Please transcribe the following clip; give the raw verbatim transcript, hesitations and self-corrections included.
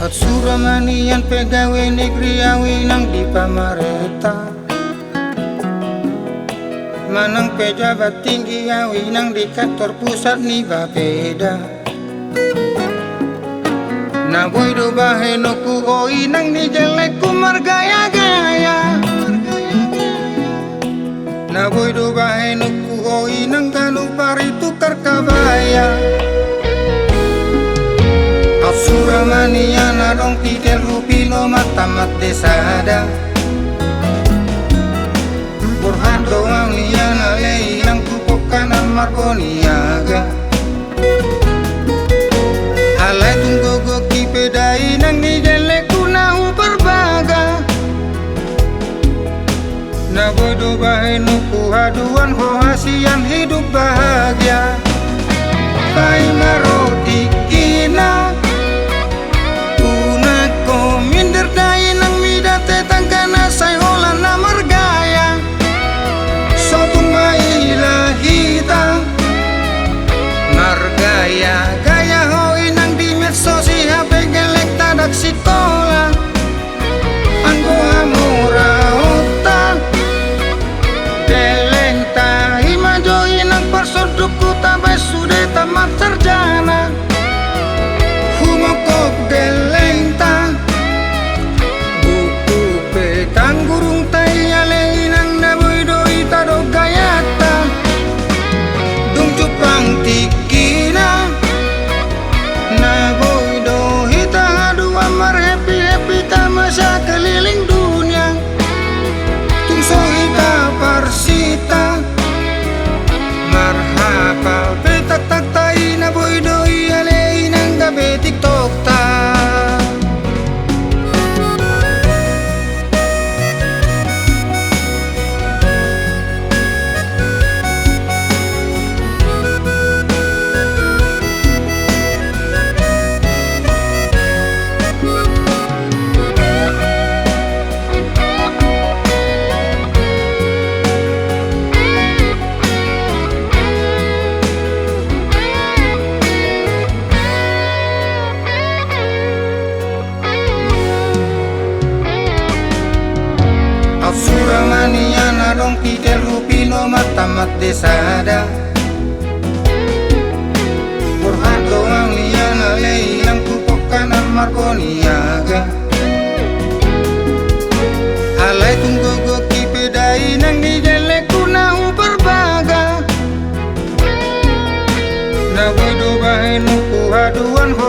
Sura ma nian pegawe negeri au inang di pamarenta, manang pejabat tinggi au inang di kantor pusat ni Bapeda. Na boi do bahenonku ho inang ni gellengku margaya-gaya. Na boi do bahenonku ho inang ganup ari tukar kabaya. Au sura ma nian adong titel rupino mata mate sada. Borhat do au nian ale inang tu pongka na marboniaga. Alai tung gogok i pe da inang ni gellengku na huparbaga. Na boi do bahenonku haduan ho hasian hidup bahagia. Paima ro tingkina, unang ho minder da inang mida tetangga na sai holan na margaya. Sotung maila hita, margaya-gaya ho inang di medsos i hape gellengta ndang sikola. Anggo hamoraonta, gellengta i ma jo inang parsondukku tabaen sude tamat sarjana. Humongkop gellengta, buku pe tang gurungta i ale inang na boi do hita do gayanta. Dung jumpang tingkina, na boi do hita haduan marhappy-happy tama sakeliling dunia. Tung so hita parsinta, marhapal pe taktakta i na boi do i ale inang gabe tiktokta. Au sura ma nian adong titel rupino mata mate sada. Borhat do au nian ale inang tu pongka na marboniaga. Alai tung gogok i pe da inang ni gellengku na huparbaga. Na boi do bahenonku haduan ho